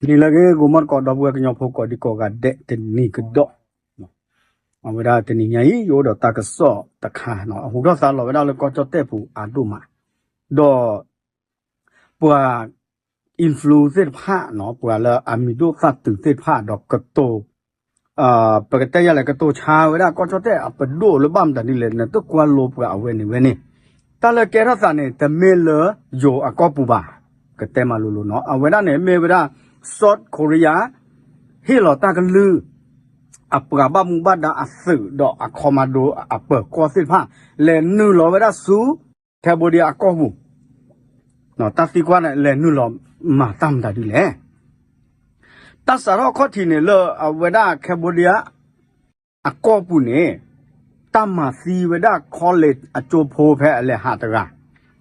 နံၤလၢအဂ့ၤ ဂီၤမီၢ်သကိး ဒီပုၢ်ဝဲၢ်ကညီဖိကိးဒံကိးဂၤဒဲး တနံၤကဒီး, အဝဲဒၣ်တနံၤညါအံၤ ယအိၣ်ဒီးတၢ်ကစီၣ်တခါနီၤ အဟူထီၣ်သါလီၤဝဲဒၣ်လၢကီၢ်ကၠီၣ်တဲၣ်ပူၤအါဒိၣ်မး, ဒီး ပှၤ influence သ့ၣ်တဖၣ်နီၤ ပှၤလၢအမံၤဒိၣ်သၣ်တုၤသ့ၣ်တဖၣ်ဒီးကတိၤ ပကတဲယၤလဲၣ် ကတိၤဆါဝဲဒၣ်ကီၢ်ကၠီၣ်တဲၣ်အပဒိၣ်လၢဘၣ်မတၤဒ်လဲၣ် နတကွၢ်လိပှၤအဝဲန့ၣ်ဝဲန့ၣ်, တၢ်လၢကဲထီၣ်သးန့ၣ် တမ့ၢ်လၢယိၤအကီၢ်ပူၤဘၣ်, ကတဲမးလိၤလိၤနီၤ အဝဲဒၣ်န့ၣ်မ့ၢ်ဝဲဒၣ် South Korea ဟ့ၣ်လီၤတၢ်ကလုၢ် အပှၤဘၣ်မူဘၣ်ဒါအသုးဒီးအ commando အပၢၤကီၢ်သ့ၣ်တဖၣ် လဲၤနုာ်လီၤဝဲဒၣ်ဆူ Cambodia အကီၢ်ပူၤ, တၢ်သံကွၢ်န့ၣ် လဲၤနုာ်လီၤမၤတၢ်မတၤဒ်လဲၣ်. တၢ်စးထီၣ်ခီၣ်ထံးန့ၣ်လၢအဝဲဒၣ် Cambodia အကီၢ်ပူၤန့ၣ် တၢ်မၤသံဝဲဒၣ် college အကၠိဖိဖဲအလဲၤဟးတဂၤ,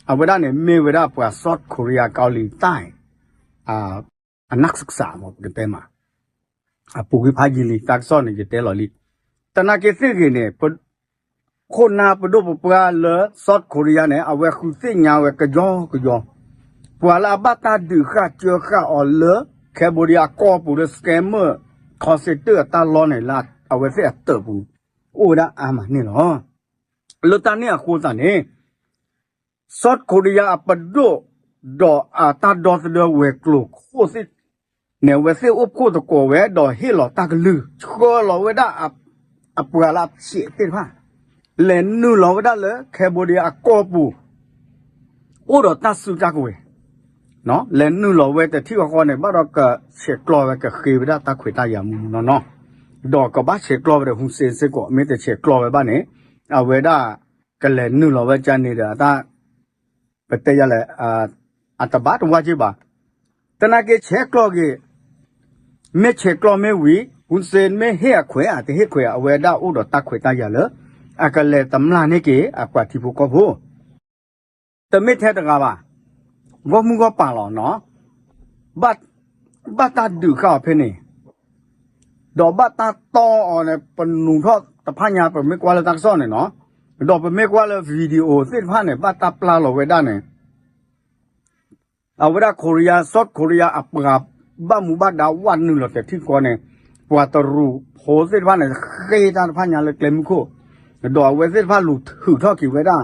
အဝဲဒၣ်န့ၣ်မ့ၢ်ဝဲဒၣ်ပှၤ South Korea ကီၤလံၤတၢ် အနၢ်စၢးစးမ့ၢ်ပကတဲမး အပူၤကွံာ်ဖးယံာ်လံ တၢ်ကစီၣ်န့ၣ် ယတဲလီၤလံ. သနာ်က့သ့ၣ်ဂ့ၤန့ၣ် ခိၣ်နၢ်ပဒိၣ်ပပှၢ်လၢ South Korea န့ၣ် အဝဲဃုသ့ၣ်ညါဝဲကယီကယီ, ပှၤလၢအဘၣ်တၢ်ဒုးဃာ်စၢဃာ်အီၤလၢ Cambodia အကီၢ်ပူၤလၢ scammer call center အတၢ်လီၢ်န့ၣ် လၢအဝဲသ့ၣ်အတၢၣ်ပူၤ အိၣ်ဝဲဒၣ်အါမးန့ၣ်လီၤ. လၢတၢ်န့ၣ်အဃိသတးန့ၣ် South Korea အပဒိၣ် ဒီးအတၢ်ဒီသဒၢဝဲၤကျိၤခိၣ်သ့ၣ် န့ၣ် အဝဲသ့ၣ်အိၣ်ဖှိၣ်သကိးဝဲ ဒီးဟ့ၣ်လီၤတၢ်ကလုၢ် ဆှၢလီၤဝဲဒၣ် အပှၤလၢအဆဲးသ့ၣ်တဖၣ် လဲၤနုာ်လီၤဝဲဒၣ်လၢ Cambodia အကီၢ်ပူၤ အိၣ်ဒီးတၢ်စုတၢ်ကဝဲၤ လဲၤနုာ်လီၤဝဲတထံၣ်ဃီဃီန့ၣ် ဘၣ်ဒီးကဆဲးကျိးဝဲကဃ့ဝဲဒၣ်တၢ်ခွဲးတၢ်ယာ်မူမူနီၢ်နီၢ်, ဒီးကဘၣ်ဆဲးကျိးဝဲဒီး Hun Sen စ့ၢ်ကီး မ့ၢ်တဆဲးကျိးဝဲဘၣ်န့ၣ် အဝဲဒၣ် ကလဲၤနုာ်လီၤဝဲကန့ၣ်ဒီးအတၢ် ပတဲယၤလဲၣ် အတဘၣ်တဝါက့ဘၣ်. သနာ်က့ဆဲးကျိးက့ၤ မ့ၢ်ဆဲးကျိးမ့ၢ်ဝံၤ Hun Sen မ့ၢ်ဟ့ၣ်အခွဲးဧါ တဟ့ၣ်ခွဲးဧါ အဝဲဒၣ်အိၣ်ဒီးတၢ်ခွဲးတၢ်ယာ်လၢ အကလဲၤတမျၢ်န့ၢ်က့ၤအပှၤထံဖိကီၢ်ဖိ တမ့ၢ်ထဲတဂၤဘၣ်, ဂီၢ်မုၢ်ဂီၢ်ပၤလီၤနီၤ, ဘၣ်တၢ်ဒုးဃာ်အီၤဖဲန့ၣ်, ဒီးဘၣ်တၢ်တီအီၤန့ၣ် ပနူးထီၣ်တဖၣ်ညါ ပမ့ၢ်ကွၢ်လၢတၢ်ကစီၣ်န့ၣ်နီၤ, ဒီးပမ့ၢ်ကွၢ်လၢ video သ့ၣ်တဖၣ်န့ၣ် ဘၣ်တၢ်ပျၢ်လီၤဝဲဒၣ်န့ၣ် အဝဲဒၣ် Korea South Korea အပှၤဘၣ်မူဘၣ်ဒါဝဲနုာ်လီၤတထံၣ်ဃီန့ၣ်, ပှၤတရူးဖိသ့ၣ်တဖၣ်န့ၣ် ဃ့တၢ်တဖၣ်ညါလၢကျဲမုၢ်ခိၣ်, ဒီးအဝဲသ့ၣ်တဖၣ်လူၤထုးထီၣ်က့ၤဝဲဒၣ်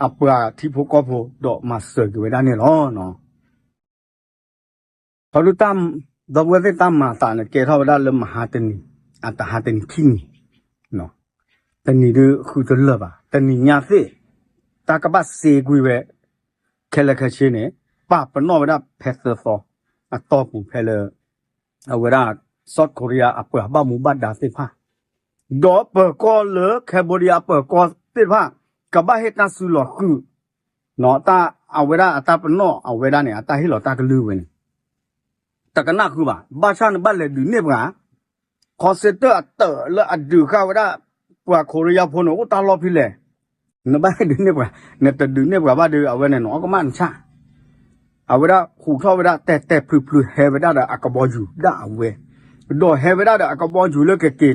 အပှၤထံဖိကီၢ်ဖိ ဒီးမၤစၢၤက့ၤဝဲဒၣ်န့ၣ်လီၤ. ခီဖျိ ဒီပုၢ်ဝဲၢ်သ့ၣ် တၢ်မၤအသးန့ၣ် ကဲထီၣ်ဝဲဒၣ်လၢမဟါတနံၤ, အတဟါတနံၤခံနံၤ, တနံၤဒုးဃုတလၢာ်ဘၣ်, တနံၤညါသ့ၣ် တၢ်ကဘၣ်စ့ကွံာ်ဝဲ ခဲလၢာ်ခဲဆ့န့ၣ် ပာ်ပနီၣ်ဝဲဒၣ်ဖဲသၢသီ အတီၢ်ပူၤဖဲလၢ အဝဲဒၣ် South Korea အပှၤဘၣ်မူဘၣ်ဒါသ့ၣ်တဖၣ်, ဒီးပၢၤကီၢ်လၢ Cambodia အပၢၤကီၢ်သ့ၣ်တဖၣ် ကဘၣ်ဟ့ၣ်တၢ်စုလီၤဃုာ် တၢ်အဝဲဒၣ်အတၢ်ပနီၣ်အဝဲဒၣ်န့ၣ် အတၢ်ဟ့ၣ်လီၤတၢ်ကလုၢ်ဝဲန့ၣ် တကနၣ်ဃုာ်ဘၣ်, ဘၣ်ဆၣ်နဘၣ်လဲၤဒုးန့ၢ်ပှၤ call center အတၢၢ်လၢအဒုးဃာ်ဝဲဒၣ် ပှၤ Korea ဖိန့ၣ် အိၣ်တၢ်လီၢ်ဖဲလဲၣ်, နဘၣ်ဟဲဒုးန့ၢ်ပှၤ, နတဒုးန့ၢ်ပှၤဘၣ်ဒီး အဝဲန့ၣ်နအီၣ်ကမၣ်နဆၣ်, အဝဲဒၣ်ဟူးထီၣ်ဝဲဒၣ်တဲာ်တဲာ်ဖျုးဖျုး ဟဲဝဲဒၣ်ဒီးအကဘီယူၤဒၣ်အဝဲ, ဒီးဟဲဝဲဒၣ်ဒီးအကဘီယူၤလၢကက့ၤတီ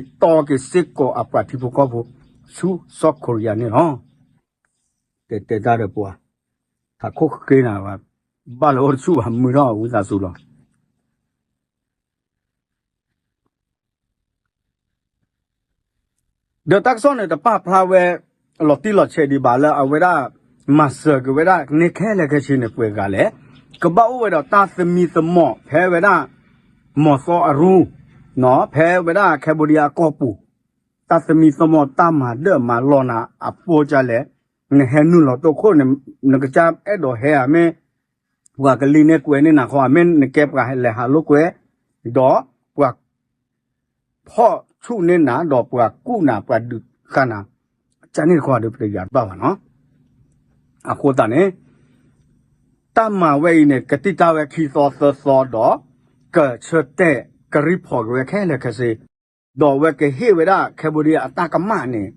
က့ၤစ့ၢ်ကီးအပှၤထံဖိကီၢ်ဖိ ဆူ South Korea န့ၣ်လီၤ. တဲတဲတၢ်ဒီးပှၤ ဟးခိၣ်ဃ့နၤ, ဘၣ်လၢအိၣ်တဆူၣ်ဘၣ် မုာ်ထီၣ်ဝံသးစူၤလီၤ. ဒီးတၢ်ကစီၣ်န့ၣ် တပာ်ဖျါဝဲ လီၤတံၢ်လီၤဆဲးဒံးဘၣ်လၢအဝဲဒၣ် မၤစၢၤက့ၤဝဲဒၣ်န့ၣ်ခဲလၢာ်ခဲဆ့န့ၣ် ပှဲၤဂၤလဲၣ်, ကဘၣ်အိၣ်ဝဲဒီးတၢ်သမံသမိးဖဲဝဲဒၣ် မီၤသီအရူ ဖဲဝဲဒၣ် Cambodia အကီၢ်ပူၤ, တၢ်သမံသမိးတၢ်မၤဒၢၣ်မၤလီၢ်နၤအပိကလဲၣ်, နဟဲနုာ်လီၤတိခိၣ်န့ၣ် နကစၢ်အဲၣ်ဒိးဟဲဧါ မ့ၢ် ပှၤကလံၤန့ၢ်ကွဲန့ၢ်နၤခီ မ့ၢ်နကဲပှၤလဲၤဟးလိာ်ကွဲ, ဒီးပှၤဖီၣ်ဆူၣ်န့ၢ်နၤ ဒီးပှၤကူၣ်နၤ ပှၤဒုးဃာ်နၤ, ကန့ၣ်တခီဒီးပတယၤတဘၣ်ဘၣ်နီၤ. အဃိသတးန့ၣ် တၢ်မၤဝဲအံၤန့ၣ် ကတံာ်တာ်ဝဲခံသီသၢသီဒီး ကဆၢတဲာ်ကreportက့ၤဝဲခဲလၢာ်ခဲဆ့ ဒီးအဝဲကဟ့ၣ်ဝဲဒၣ် Cambodia အတၢ်ကမၣ်န့ၣ်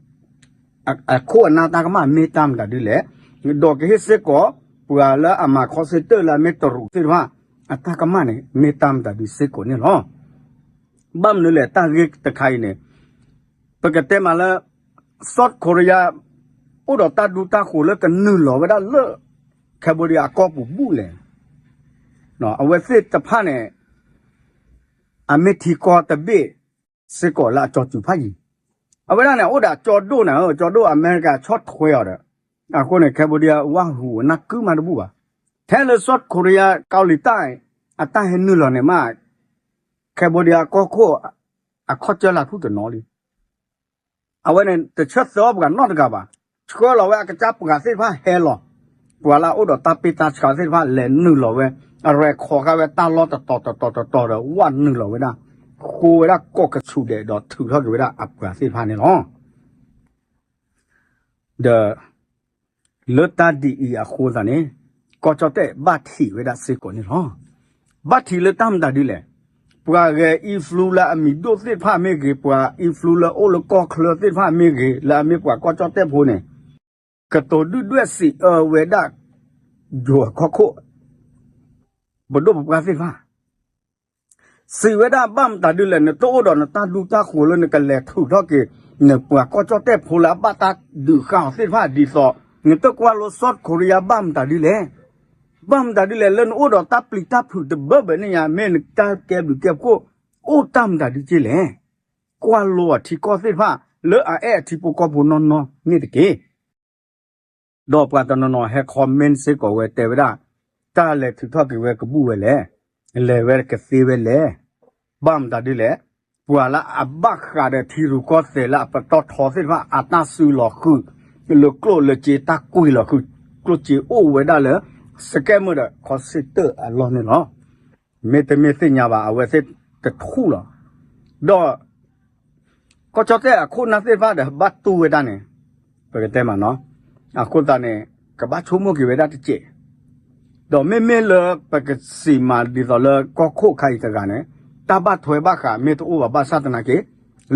အခိၣ်အနၢ်တၢ်ကမၣ်မ့ၢ်တၢ်မတၤဒ်လဲၣ်, ဒီးကဟ့ၣ်စ့ၢ်ကီး ပှၤလၢအမၤ call center လၢအမ့ၢ်တရူးသ့ၣ်တဖၣ် အတၢ်ကမၣ်န့ၣ် မ့ၢ်တၢ်မတၤဒ်စ့ၢ်ကီးန့ၣ်လီၤ. ဘၣ်မနုၤလဲၣ် တၢ်ဂ့ၢ်တခါအံၤန့ၣ် ပကတဲမးလၢ South Korea အိၣ်ဒီးတၢ်ဒူတၢ်ဃိၤလၢကနုာ်လီၤဝဲဒၣ်လၢ Cambodia အကီၢ်ပူၤဘူးလဲၣ်. အဝဲသ့ၣ်တဖၣ်န့ၣ် အမ့ၢ်ထံကီၢ်တဘ့ၣ်စ့ၢ်ကီးလၢအကၠီၤစုၤဖးယံၤ, အဝဲဒၣ်န့ၣ် အိၣ်ဒီးကၠီၤဒိၣ်န့ၣ် ကၠီၤဒိၣ်အမဲရကၤဆီၣ်ထွဲအီၤဒီး, အဃိန့ၣ် Cambodia ဝၣ်ဟူးအနၢ်ကုမးတဘူၣ်ဘၣ်. ထဲလၢ South Korea ကီၤလံၤတၢ် အတၢ်ဟဲနုာ်လီၤန့ၣ်မး Cambodia ကီၢ်ခိၣ် အခီၣ်ကၢလၤထူၣ်တနီၤလံ. အဝဲန့ၣ် တဆၢသၢအီၣ်ပှၤနီတဂၤဘၣ်. ဆှၢလီၤဝဲအကစၢ်ပှၤသ့ၣ်တဖၣ်ဟဲလီၤ, ပှၤလၢအအိၣ်ဒီးတၢ်ပ့ၢ်တၢ်ဆှးသ့ၣ်တဖၣ်လဲၤနုာ်လီၤဝဲ, အရဲၣ်ခိးဃာ်ဝဲတၢ်လီၢ်တတီၤတတီၤတတီၤဒီး ဝၣ်နုာ်လီၤဝဲဒၣ်, ဃိဝဲဒၣ်ကီၢ်ကဆူးဒဲးဒီးထုးထီၣ်က့ၤဝဲဒၣ်အပှၤသ့ၣ်တဖၣ်န့ၣ်လီၤ. ဒီး လၢတၢ်ဒ်အံၤအဃိသတးန့ၣ် ကီၢ်ကၠီၣ်တဲၣ်ဘၣ်ထံးဝဲဒၣ်စ့ၢ်ကီးန့ၣ်လီၤ. ဘၣ်ထံးလၢတၢ်မတၤဒ်လဲၣ်, ပှၤဂဲၤ influence လၢအမံၤဒိၣ်သ့ၣ်တဖၣ်မ့ၢ်ဂ့ၤ, ပှၤ influence လၢအိၣ်လၢကီၢ်ချၢသ့ၣ်တဖၣ်မ့ၢ်ဂ့ၤ, လၢအမ့ၢ်ပှၤကီၢ်ကၠီၣ်တဲၣ်ဖိန့ၣ် ကတိၤဒုၣ်ဒွဲၣ်စံးအၢဝဲဒၣ် ယိၤအကီၢ်ခိၣ် ပဒိၣ်ပပှၢ်သ့ၣ်တဖၣ် စံးဝဲဒၣ်ဘၣ်မတၤဒ်လဲၣ်, နတအိၣ်ဒီးနတၢ်ဒူတၢ်ဃိၤလၢနကလဲၤထုးထီၣ်က့ၤ နပှၤကီၢ်ကၠီၣ်တဲၣ်ဖိလၢအဘၣ်တၢ်ဒုးဃာ်အီၤသ့ၣ်တဖၣ်ဒ်သိး, နတကွၢ်လိ South Korea ဘၣ်မတၤဒ်လဲၣ်, ဘၣ်မတၤဒ်လဲၣ် လၢနအိၣ်ဒီးတၢ်ပျံၤတၢ်ဖုးတဘၢဘၢန့ၣ်ညါ မ့ၢ်နတၢ်ကဲဘျုးကဲဖှိၣ် အိၣ်တၢ်မတၤဒ်က့လဲၣ်. ကွၢ်လိအထံကီၢ်သ့ၣ်တဖၣ် လၢအအဲၣ်အထံဖိကီၢ်ဖိနီၢ်နီၢ်န့ၣ်တက့ၢ်. ဒီးပှၤတနီၤနီၤဟဲ comment စ့ၢ်ကီးဝဲတဲဝဲဒၣ်, တၢ်လဲၤထုးထီၣ်က့ၤဝဲကဘူၣ်ဝဲလဲၣ်, လဲၤဝဲကသ့ဝဲလဲၣ်, ဘၣ်မတၤဒ်လဲၣ်, ပှၤလၢအဘၣ်ဃးဒီးထံရူၢ်ကီၢ်သဲးလၢအပတီၢ်ထီသ့ၣ်တဖၣ် အတၢ်စုလီၤဃုာ် လၢကျိၣ်လၢစ့တၢ်ကွံာ်လီၤဃုာ်, ကျိၣ်စ့အိၣ်ဝဲဒၣ်လၢ စကဲမုၢ်ဒီး ခီစ့တၢၣ်အလီၢ်န့ၣ်လီၤ. မ့တမ့ၢ်သ့ၣ်ညါဘၣ် အဝဲသ့ၣ်တထူၣ်လီၤ. ဒီး ကီၢ်ကၠီၣ်တဲၣ်အခိၣ်နၢ်သ့ၣ်တဖၣ်ဒီး ဘၣ်တူၢ်ဝဲဒၣ်န့ၣ် ပကတဲမးနီၤ, အဃိသတးန့ၣ် ကဘၣ်ဆိကမိၣ်က့ၤဝဲဒၣ်တစဲး, ဒီးမ့မ့ၢ်လၢပကစံးမးဒ်သိးလၢကီၢ်ခိၣ်ခါအံၤတဂၤန့ၣ် တၢ်ဘၣ်ထွဲဘၣ်ဃးမ့ၢ်တအိၣ်ဘၣ်ဘၣ်ဆၣ်သနာ်က့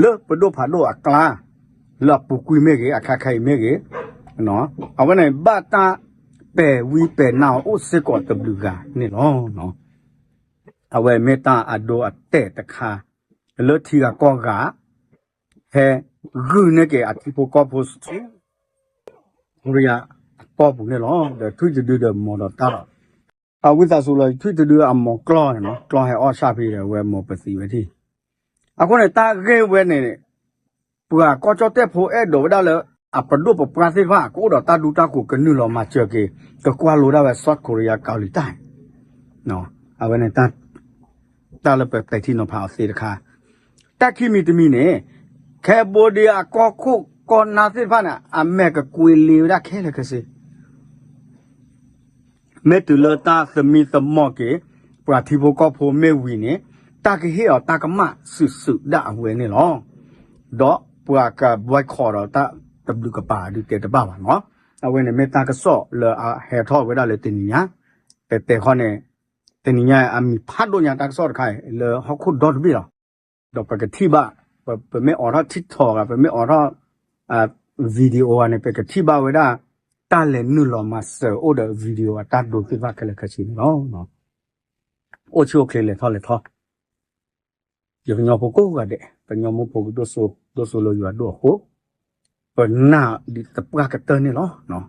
လၢပဒိၣ်ဖးဒိၣ်အကျါ လၢအပူၤကွံာ်မ့ၢ်ဂ့ၤ အခါခါအံၤမ့ၢ်ဂ့ၤ အဝဲန့ၣ်ဘၣ်တၢ်ပဲာ်ဝံပဲာ်နါအီၤအိၣ်စ့ၢ်ကီးတဘျုးဂၤန့ၣ်လီၤ. အဝဲမ့ၢ်တၢ်အဒိအတဲာ်တခါ လၢထံဂၤကီၢ်ဂၤ ဟဲဂုာ်န့ၢ်က့ၤအထံဖိကီၢ်ဖိ Korea အကီၢ်ပူၤန့ၣ်လီၤ. ဒီးထွံၣ်တဒုဒီးမီၤဒီးတၢ်လီၤ. အဝံသးစူၤလီၤ ထွံၣ်တဒုအမီၤကျီၢ်န့ၣ်နီၤ, ကျီၢ်ဟဲအီၣ်ဆၣ်ဖဲဒီး အဝဲမီၤပသံးဝဲဒၣ်. အဃိန့ၣ် တၢ်ဂ့ၢ်ဝဲန့ၣ် ပှၤကီၢ်ကၠီၣ်တဲၣ်ဖိအဲၣ်ဒိးဝဲဒၣ်လၢ အပဒိၣ်ပပှၢ်သ့ၣ်တဖၣ် ကအိၣ်ဒီးတၢ်ဒူတၢ်ဃိၤ ကနုာ်လီၤမၤစၢၤက့ၤ ကကွၢ်လိဒၣ်ဝဲ South Korea ကီၤလံၤတၢ် အဝဲန့ၣ် တၢ်လၢပပဲာ်ထံနီၤဖးအီၤသ့တခါ, တၢ်ခံမံၤတမံၤန့ၣ် Cambodia အကီၢ်ခိၣ်ကီၢ်နၢ်သ့ၣ်တဖၣ်န့ၣ် အမဲာ်ကကွ့လ့ဝဲဒၣ်ခဲလၢာ်ခဲဆ့ မ့ၢ်တုၤလၢတၢ်သမံသမိးက့ၤ ပှၤထံဖိကီၢ်ဖိမ့ၢ်ဝံၤန့ၣ် တၢ်ကဟ့ၣ်အီၤတၢ်ကမၣ်စုာ်စုာ်ဒၣ်အဝဲန့ၣ်လီၤ. ဒီးပှၤက boycott ဒီးတၢ်တဘျုးကပၤဒုးတဲတဘၣ်ဘၣ်နီၤ. အဝဲန့ၣ်မ့ၢ်တၢ်ကစီၣ်လၢအဟဲထီၣ်ဝဲဒၣ်လၢတနံၤညါ, တဲတဲခီန့ၣ် တနံၤညါအမံၤဖးဒိၣ်ညါတၢ်ကစီၣ်တခါအံၤ လၢဟီၣ်ခိၣ်ဒီတဘ့ၣ်လီၤ. ဒီးပကထံၣ်ဘၣ် ပမ့ၢ်အိးထီၣ် TikTok ဂၤ ပမ့ၢ်အိးထီၣ် video ဂၤန့ၣ် ပကထံၣ်ဘၣ်ဝဲဒၣ် တၢ်လဲၤနုာ်လီၤမၤစၢၤအိၣ်ဒီး video အတၢ်ဒိသ့ၣ်တဖၣ်ခဲလၢာ်ခဲဆ့န့ၣ်လီၤ. အိၣ်ဆူၣ်အိၣ်ချ့လဲၤထီၣ်လဲၤထီၣ် ယကညီဖိကိးဂၤဒဲး ပညီမိၢ်ဖိကဒိၣ်စိ ဒိၣ်စိလၢယွၤဒိၣ်အဃိ ပနာ်ဒ်သပှၢ်ကတၢၢ်န့ၣ်လီၤ.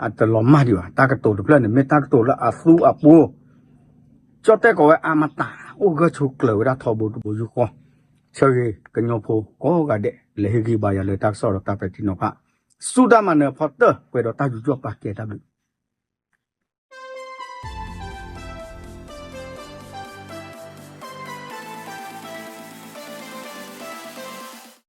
အတလီၤမၢ်ဒံးဘၣ် တၢ်ကတိၤတဖျၢၣ်န့ၣ် မ့ၢ်တၢ်ကတိၤလၢအသူအပူၤ ကၠီၣ်တဲၣ်ကိးဝဲအါမးတၢ် အိၣ်ဂၢၢ်ဆိးကျၢၤဝဲဒၣ်ထီဘိတဘိယူၢ်ဃီ, ဆၢဂ့ၤကညီဖိကိးဂၤဒဲး လဲၤဟ့ၣ်ဂံၢ်ဘါယၤလၢတၢ်ကစီၣ်ဒီးတၢ်ပဲာ်ထံနီၤဖး, စူၢ်တၢ်မၤနၢၤဖီတၢၢ် ပှဲၤဒီးတၢ်ယူးယီၣ်ပာ်ကဲတၢ်ဘျုး